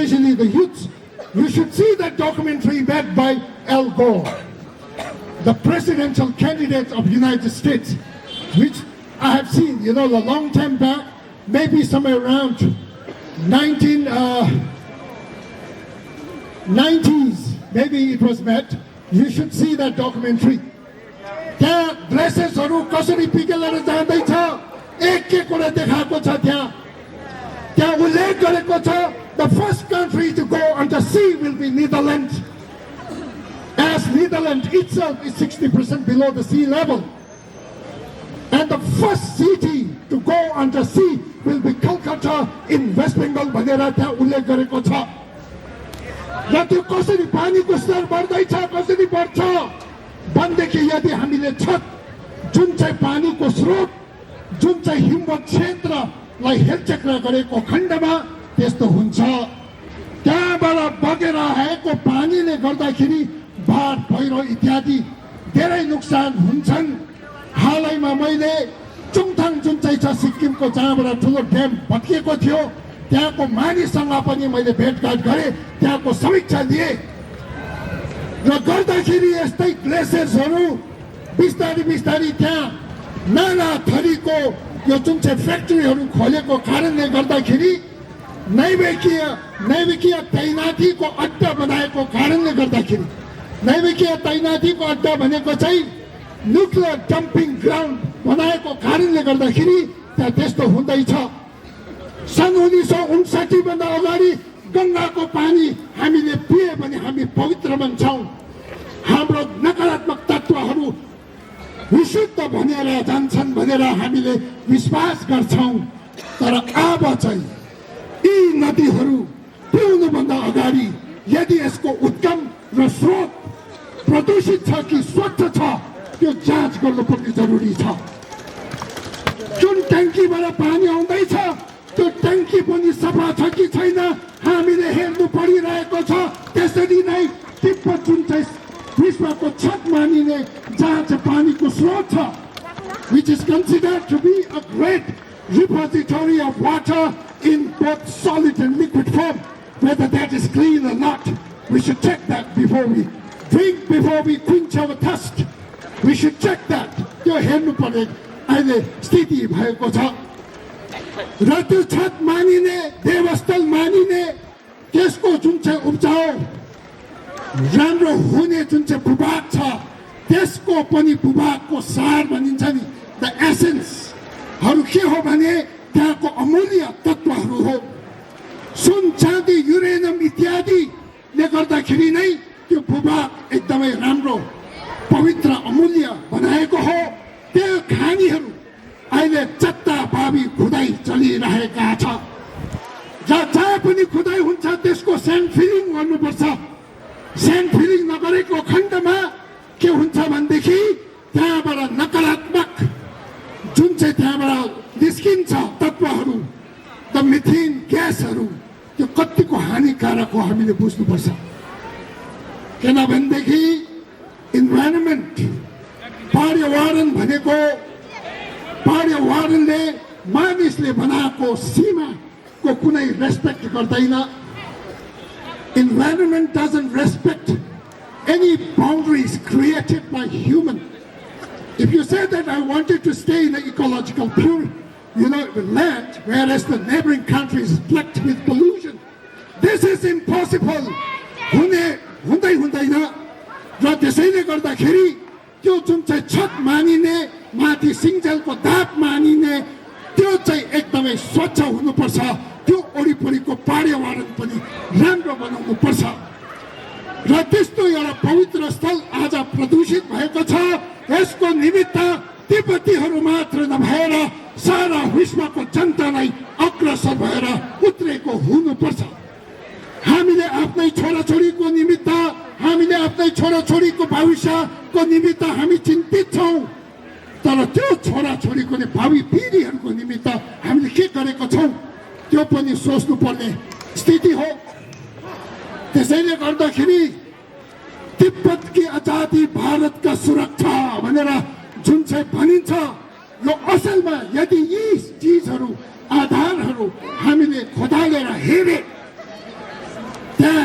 especially the youths. You should see that documentary made by Al Gore, the presidential candidate of United States, which I have seen, a long time back, maybe somewhere around 1990s, maybe it was made. You should see that documentary. त्यहाँ ग्लेसियर्सहरू कसरी पिघलेर जाँदैछ एक एक कुरा देखाएको छ त्यहाँ उल्लेख गरेको छ the first country to go on the sea will be Netherlands, as Netherlands itself is 60% below the sea level, and the first city to go on the sea will be Calcutta in West Bengal भनेर त्यहाँ उल्लेख गरेको छ र त्यो कसरी पानीको स्तर बढ्दैछ कसरी बढ्छ भनेदेखि यदि हामीले छत जुन चाहिँ पानीको स्रोत जुन चाहिँ हिमवत् क्षेत्रलाई हेलचक्र गरेको खण्डमा त्यस्तो हुन्छ त्यहाँबाट बगेर आएको पानीले गर्दाखेरि बाढ पहिरो इत्यादि धेरै नोक्सान हुन्छन् हालैमा मैले चुङथाङ जुन चाहिँ छ सिक्किमको जहाँबाट ठुलो ड्याम भत्किएको थियो त्यहाँको मानिससँग पनि मैले भेटघाट गरेँ त्यहाँको समीक्षा लिएँ र गर्दाखेरि यस्तै ग्लेसियर्सहरू बिस्तारी बिस्तारी त्यहाँ नाना थरीको यो जुन चाहिँ फ्याक्ट्रीहरू खोलेको कारणले गर्दाखेरि नैविकीय तैनाथीको अड्डा बनाएको कारणले गर्दाखेरि नैविकीय तैनाथीको अड्डा भनेको चाहिँ न्युक्लियर डम्पिङ ग्राउन्ड बनाएको कारणले गर्दाखेरि त्यहाँ त्यस्तो हुँदैछ सन् 1959 भन्दा अगाडि गङ्गाको पानी हामीले पिए भने हामी पवित्र बन्छौँ हाम्रो नकारात्मक तत्त्वहरू विशुद्ध भनेर जान्छन् भनेर हामीले विश्वास गर्छौँ तर अब चाहिँ यी नदीहरू पिउनुभन्दा अगाडि यदि यसको उत्गम र स्रोत प्रदूषित छ कि स्वच्छ छ त्यो जाँच गर्नुपर्ने जरुरी छ जुन ट्याङ्कीबाट पानी आउँदैछ त्यो ट्याङ्की पनि सफा छ कि छैन हामीले हेर्नु परिरहेको छ त्यसरी नै तिब्बत जुन चाहिँ विश्वको छत मानिने जहाँ चाहिँ पानीको स्रोत छ which is considered to be a great repository of water in both solid and liquid form, whether that is clean or not. We should check that before we drink, before we quench our thirst. We should check that. त्यो हेर्नु पर्ने अहिले स्थिति भएको छ र त्यो छत मानिने देवस्थल मानिने त्यसको जुन चाहिँ उब्जाउ राम्रो हुने जुन चाहिँ भूभाग छ त्यसको पनि भूभागको सार भनिन्छ नि द एसेन्सहरू के हो भने त्यहाँको अमूल्य तत्त्वहरू हो सुन चाँदी युरेनियम इत्यादिले गर्दाखेरि नै त्यो भूभाग एकदमै राम्रो पवित्र अमूल्य बनाएको हो त्यो खानीहरू अहिले जत्ताभावी खुदाइ चलिरहेका छ जहाँ पनि खुदाइ हुन्छ त्यसको स्यान्ड फिलिङ गर्नुपर्छ स्यान्ड फिलिङ नगरेको खण्डमा के हुन्छ भनेदेखि त्यहाँबाट नकारात्मक जुन चाहिँ त्यहाँबाट निस्किन्छ तत्त्वहरू द मिथेन ग्यासहरू त्यो कतिको हानिकारक हो हामीले बुझ्नुपर्छ किनभनेदेखि इन्भाइरोमेन्ट पर्यावरण भनेको पर्यावरणले मानिसले बनाएको सीमाको कुनै रेस्पेक्ट गर्दैन environment doesn't respect any boundaries created by human. If you say that I wanted to stay in an ecological pure, land, whereas the neighboring country is plagued with pollution, this is impossible. हुँदै हुँदैन र त्यसैले गर्दाखेरि त्यो जुन चाहिँ छत मानिने माथि सिङ्जेलको दाप मानिने त्यो चाहिँ एकदमै स्वच्छ हुनुपर्छ त्यो वरिपरिको पर्यावरण पनि राम्रो बनाउनु पर्छ र त्यस्तो एउटा पवित्र स्थल आज प्रदूषित भएको छ यसको निमित्त तिब्बतीहरू मात्र नभएर सारा विश्वको जनतालाई अग्रसर भएर उत्रेको हुनुपर्छ हामीले आफ्नै छोराछोरीको निमित्त हामीले आफ्नै छोराछोरीको भविष्यको निमित्त हामी चिन्तित छौँ तर त्यो छोराछोरीको भावी पिँढीहरूको निमित्त हामीले के गरेको छौँ त्यो पनि सोच्नु पर्ने स्थिति हो त्यसैले गर्दाखेरि तिब्बतकी आजादी भारतका सुरक्षा भनेर जुन चाहिँ भनिन्छ यो असलमा यदि यी चिजहरू आधारहरू हामीले खोदालेर हेरे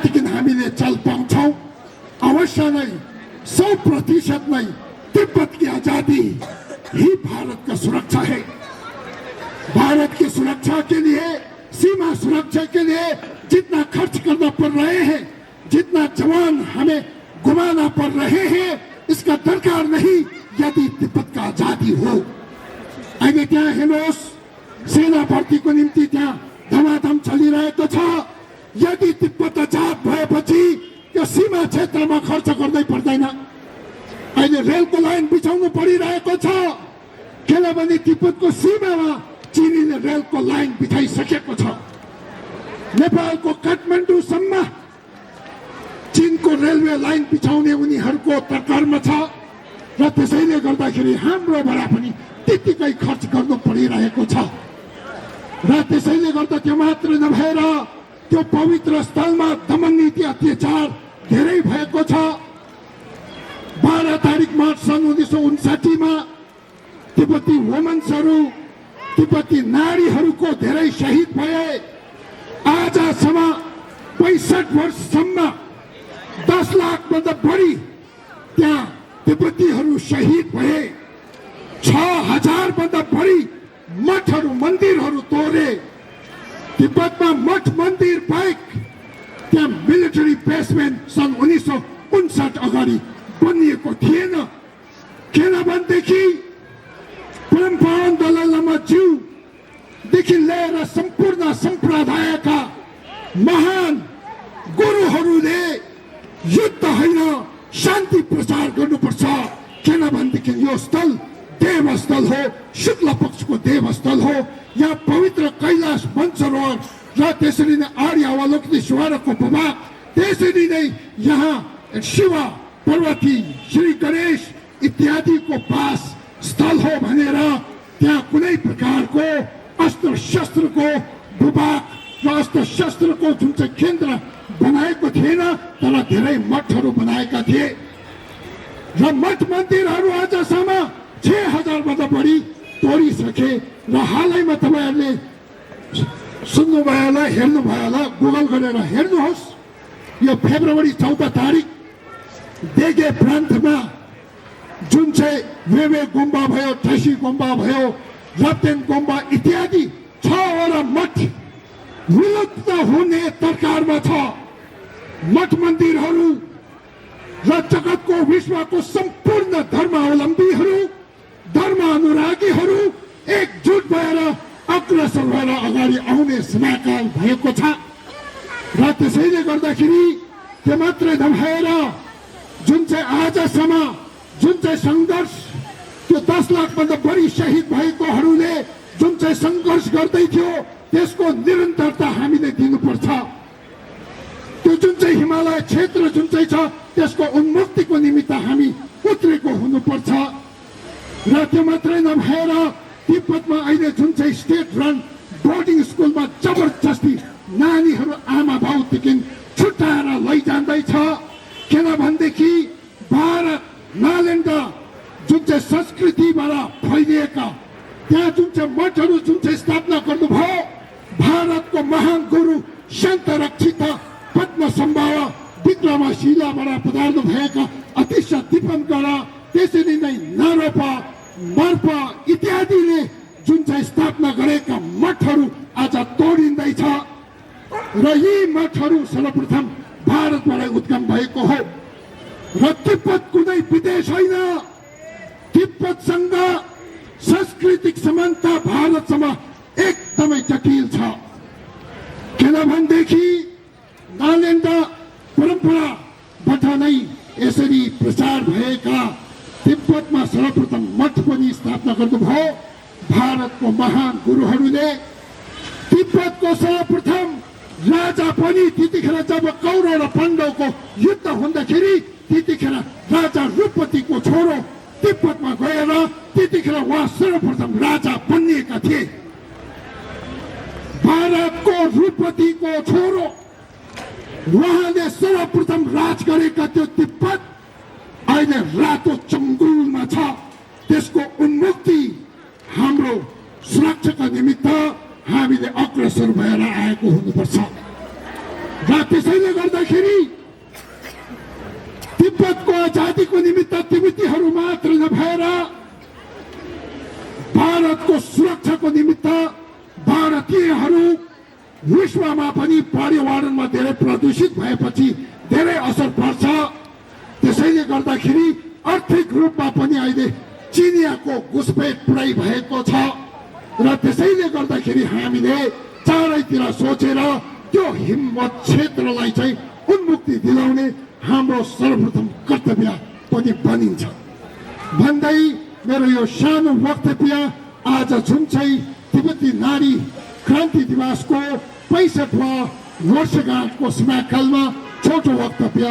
त्यहाँदेखि हामीले चल पाउँछौँ। अवश्य नै 100% नै तिब्बत की आजादी ही भारत का सुरक्षा है। भारत की सुरक्षा के लिए, सीमा सुरक्षा के लिए जितना खर्च करना पड़ रहे हैं, जितना जवान हमें गुमाना पड़ रहे हैं, इसका दरकार नहीं यदि तिब्बत का आजादी हो। अहिले त्यहाँ हेर्नुहोस्, सेना भर्तीको निम्ति त्यहाँ धमाधम चलिरहेको छ। यदि तिब्बत आजाद भएपछि त्यो सीमा क्षेत्रमा खर्च गर्दै पर्दैन। अहिले रेलको लाइन बिछाउनु परिरहेको छ, किनभने तिब्बतको सीमामा चीनले रेलको लाइन बिछाइसकेको छ। नेपालको काठमाडौँसम्म चीनको रेलवे लाइन बिछाउने उनीहरूको तर्करमा छ र त्यसैले गर्दाखेरि हाम्रोबाट पनि त्यतिकै खर्च गर्नु परिरहेको छ। र त्यसैले गर्दा त्यो मात्र नभएर त्यो पवित्र स्थलमा दमन नीति अत्याचार धेरै भएको छ। 12 तारिक मार्च सन् 1959 मा तिब्बती वुमन्सहरू, तिब्बती नारीहरूको धेरै शहीद भए। आजसम्म 65 वर्षसम्म 10 लाखभन्दा बढी त्यहाँ तिब्बतीहरू शहीद भए। 6000 भन्दा बढी मठहरू, मन्दिरहरू तोडे। तिब्बतमा मठ मन्दिर बाहेक त्यहाँ मिलिटरी बेसमेन्ट सन् 1959 अगाडि बनिएको थिएन। किनभनेदेखि परम्परा दलाइ लामा ज्यूदेखि लिएर सम्पूर्ण सम्प्रदायका महान गुरुहरूले युद्ध होइन शान्ति प्रचार गर्नुपर्छ। किनभनेदेखि यो स्थल देवस्थल हो, शुक्ल पक्षको देवस्थल हो। यहाँ पवित्र कैलाश वनसरोवर र त्यसरी नै आर्यावलोकनेश्वरको भूभाग, त्यसरी नै यहाँ शिव पार्वती, श्री गणेश इत्यादिको वास स्थल हो भनेर त्यहाँ कुनै प्रकारको अस्त्र शस्त्रको भूभाग र अस्त्र शस्त्रको जुन चाहिँ केन्द्र बनाएको थिएन, तर धेरै मठहरू बनाएका थिए र मठ मन्दिरहरू आजसम्म 6000 भन्दा बढी तोडिसके। र हालैमा तपाईँहरूले सुन्नुभयो होला, हेर्नुभयो होला, गुगल गरेर हेर्नुहोस्। यो फेब्रुअरी 14 तारिक देगे प्रान्तमा जुन चाहिँ वेवे गुम्बा भयो, ठैसी गुम्बा भयो, रप्तेन गुम्बा इत्यादि 6वटा मठ विलुप्त हुने तर्कारमा छ। मठ मन्दिरहरू र जगतको, विश्वको सम्पूर्ण धर्मावलम्बीहरू, धर्म अनुरागीहरू एकजुट भएर अग्रसर भएर अगाडि आउने समयकाल भएको छ। र त्यसैले गर्दाखेरि त्यो मात्रै नभएर जुन चाहिँ आजसम्म जुन चाहिँ सङ्घर्ष, त्यो 10 लाखभन्दा बढी शहीद भएकोहरूले जुन चाहिँ सङ्घर्ष गर्दै थियो, त्यसको निरन्तरता हामीले दिनुपर्छ। त्यो जुन चाहिँ हिमालय क्षेत्र जुन चाहिँ छ, त्यसको उन्मुक्तिको निमित्त हामी उत्रेको हुनुपर्छ। र त्यो मात्रै नभएर तिब्बतमा अहिले जुन चाहिँ स्टेट रन बोर्डिङ स्कुलमा जबरजस्ती नानीहरू आमा बाउदेखि छुट्याएर लैजाँदैछ। किनभनेदेखि भारत नालन्दा जुन चाहिँ संस्कृतिबाट फैलिएका त्यहाँ जुन चाहिँ मठहरू जुन चाहिँ स्थापना गर्नुभयो, भारतको महान गुरु सन्त रक्षित पद्म सम्भाव विक्रमशिलाबाट पधार्नु भएका अतिश दिपङ्कर, त्यसरी नै नारोपा, मर्पा इत्यादिले जुन चाहिँ स्थापना गरेका मठहरू आज तोडिँदैछ। र यी मठहरू सर्वप्रथम भारतबाट उद्गम भएको हो। र तिब्बत कुनै विदेश होइन। तिब्बतसँग सांस्कृतिक समानता भारतसँग एकदमै जटिल छ। किनभनेदेखि नालन्दा परम्पराबाट नै यसरी प्रचार भएका तिब्बतमा सर्वप्रथम मठ पनि स्थापना गर्नुभयो भारतको महान गुरुहरूले। तिब्बतको सर्वप्रथम राजा पनि त्यतिखेर जब कौरव र पाण्डवको युद्ध हुँदाखेरि त्यतिखेर राजा रूपवतीको छोरो तिब्बतमा गएर त्यतिखेर उहाँ सर्वप्रथम राजा बनिएका थिए। भारतको रूपवतीको छोरो उहाँले सर्वप्रथम राज गरेका त्यो तिब्बत अहिले रातो चङ्गुलमा छ। त्यसको उन्मुक्ति हाम्रो सुरक्षाका निमित्त हामीले अग्रसर भएर आएको हुनुपर्छ। र त्यसैले गर्दाखेरि तिब्बतको आजादीको निमित्त तिब्बतीहरू मात्र नभएर भारतको सुरक्षाको निमित्त भारतीयहरू विश्वमा पनि पर्यावरणमा धेरै प्रदूषित भएपछि धेरै असर पर्छ। त्यसैले गर्दाखेरि आर्थिक रूपमा पनि अहिले चिनियाको घुसपेट पुरै भएको छ र त्यसैले गर्दाखेरि हामीले चारैतिर सोचेर त्यो हिम्मत क्षेत्रलाई चाहिँ उन्मुक्ति दिलाउने हाम्रो सर्वप्रथम कर्तव्य पनि बनिन्छ भन्दै मेरो यो सानो वक्तव्य आज जुन चाहिँ तिब्बती नारी क्रान्ति दिवसको 65वां वर्षगाँठको समाकालमा छोटो वक्तव्य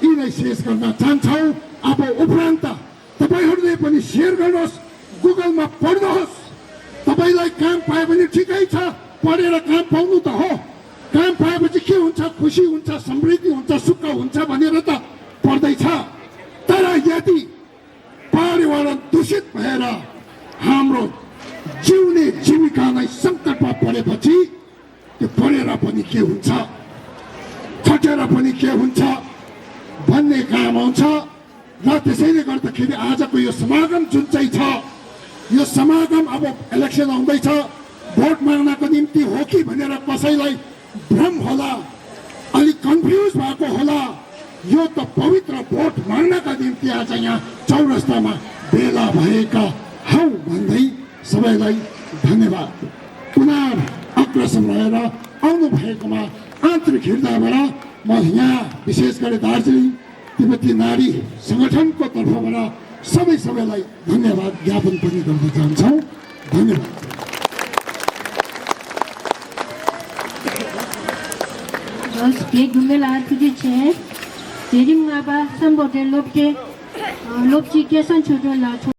यिनै शेष गर्न चाहन्छौँ। अब उपरान्त तपाईहरूले पनि शेयर गर्नुहोस्, गुगलमा पढ्नुहोस्। तपाईलाई काम पाए भने ठिकै छ, पढेर काम पाउनु त हो। काम पाएपछि के हुन्छ? खुसी हुन्छ, समृद्धि हुन्छ, सुख हुन्छ भनेर त पढ्दैछ। तर यदि पर्यावरण दूषित भएर हाम्रो जिउने जीविकालाई सङ्कटमा परेपछि त्यो पढेर पनि के हुन्छ, खटेर पनि के हुन्छ भन्ने काम आउँछ। र त्यसैले गर्दाखेरि आजको यो समागम जुन चाहिँ छ, यो समागम अब इलेक्सन आउँदैछ, भोट माग्नको निम्ति हो कि भनेर कसैलाई भ्रम होला, अलिक कन्फ्युज भएको होला। यो त पवित्र भोट माग्नका निम्ति आज यहाँ चौरस्तामा भेला भएका हौ भन्दै सबैलाई धन्यवाद। पुनः अग्रसर रहेर आउनु भएकोमा आन्तरिक हृदयबाट म यहाँ विशेष गरी दार्जिलिङ तिब्बती नारी सङ्गठनको तर्फबाट सबैलाई धन्यवाद ज्ञापन पनि गर्न चाहन्छौँ। धन्यवाद। Jos ke gumel arpuji che, jadi mengapa sambil lopje ke san chodo la